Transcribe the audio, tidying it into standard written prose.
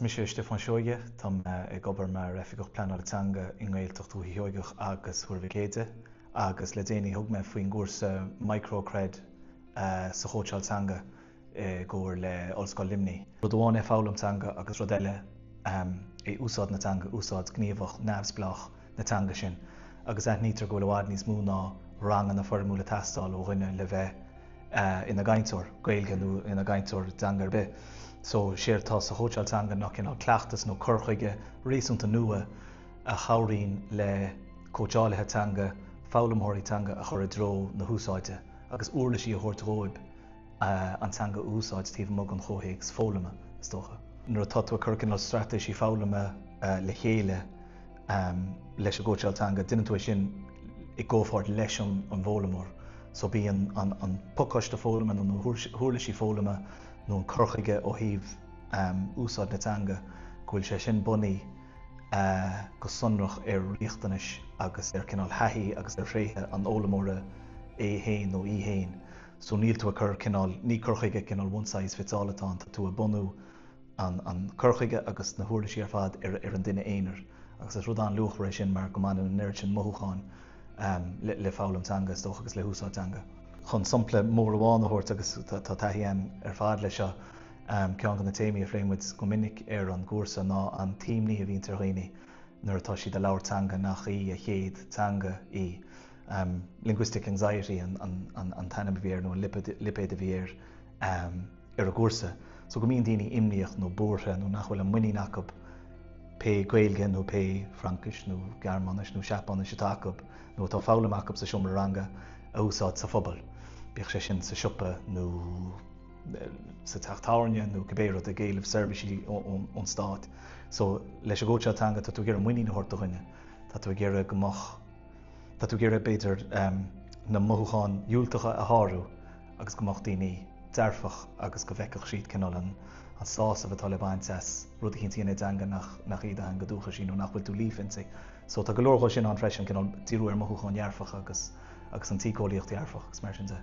Mise Stiofán Seoighe, tá mé ag obair mar Oifigeach Pleanála Teanga i nGaeltacht Dhúiche Sheoigeach agus Thuar Mhic Éide agus le déanaí thug mé faoin gcúrsa MicroCred sa chóitseáil teanga i gcomhar le Ollscoil Luimnigh. Rud amháin é foghlaim teanga agus rud eile é úsáid na teanga, úsáid gníomhach neamhspleách na teanga sin agus aithnítear go bhfuil i bhfad níos mó ná ranganna foirmiúla ag teastáil ó dhuine le bheith ina gcainteoir Gaeilge nó ina gcainteoir teanga ar bith. So, séard atá sa chóitseáil teanga ná cineál cleachtas nó cur chuige réasúnta nua a chabhraíonn le cóitseálaithe teanga foghlaimeoirí teanga a chur i dtreo na húsáide agus uirlisí a thabhairt dhóibh an teanga a úsáid taobh amuigh den chomhthéacs foghlama, is dócha. Nuair atá tú ag cur cineál straitéisí foghlama le chéile, leis an gcóitseáil teanga, déanann tú é sin i gcomhpháirt leis an bhfoghlaimeoir. So bíonn an pacáiste foghlama nó na huirlisí foghlama nó an cur chuige ó thaobh úsáid na teanga, go bhfuil sé sin bunaithe go sonrach ar riachtanais agus ar cineál thaithí agus ar thréithe an fhoghlaimeora é féin nó í féin. So níl tú ag cur cineál, ní cur chuige cineál one size fits all atá ann, tá tú ag bunú an cur chuige agus na huirlisí ar fad ar an duine aonair agus is rud an-luachmhar é sin mar go mbaineann an oiread sin mothúcháin le foghlaim teanga, is dócha, agus le húsáid teanga. Chun sampla mór amháin a thabhairt, agus tá taithí againn ar fad leis seo, ceann de na téamaí a phléann muid go minic ar an gcúrsa ná an t-imní a bhíonns ar dhaoine nuair atá siad ag labhairt teanga nach í a chéad teanga í. Linguistic anxiety an t-ainm a bhí air nó an lipéad a bhí air. ar an gcúrsa so go mbíonn daoine imníoch nó buartha nó nach bhfuil an muinín acu pé Gaeilge nó pé Fraincis nó Gearmáinis nó Seapáinis atá acu nó atá foghlamtha acu sa seomra ranga a úsáid sa phobal, bíodh sé sin sa siopa nó sa teach tábhairne nó cibé rud, ag éileamh seirbhísí ón stát. So leis an gcóitseáil teanga tá tú ag iarraidh muinín a thabhairt do dhuine, tá tú ag iarraidh go mbeadh, tá tú ag iarraidh b'fhéidir na mothúcháin dhiúltacha a shárú. agus go mbeadh daoine dearfach agus go bhfeicfeadh siad cineál an sásamh atá le baint as rud eicínt a dhéanamh i dteanga nach í do theanga dúchais í nó nach bhfuil tú líofa inti. So tá go leor dhó sin ann freisin, cineál díriú ar mothúcháin dhearfacha agus agus an tsíceolaíocht dhearfach agus mar sin de.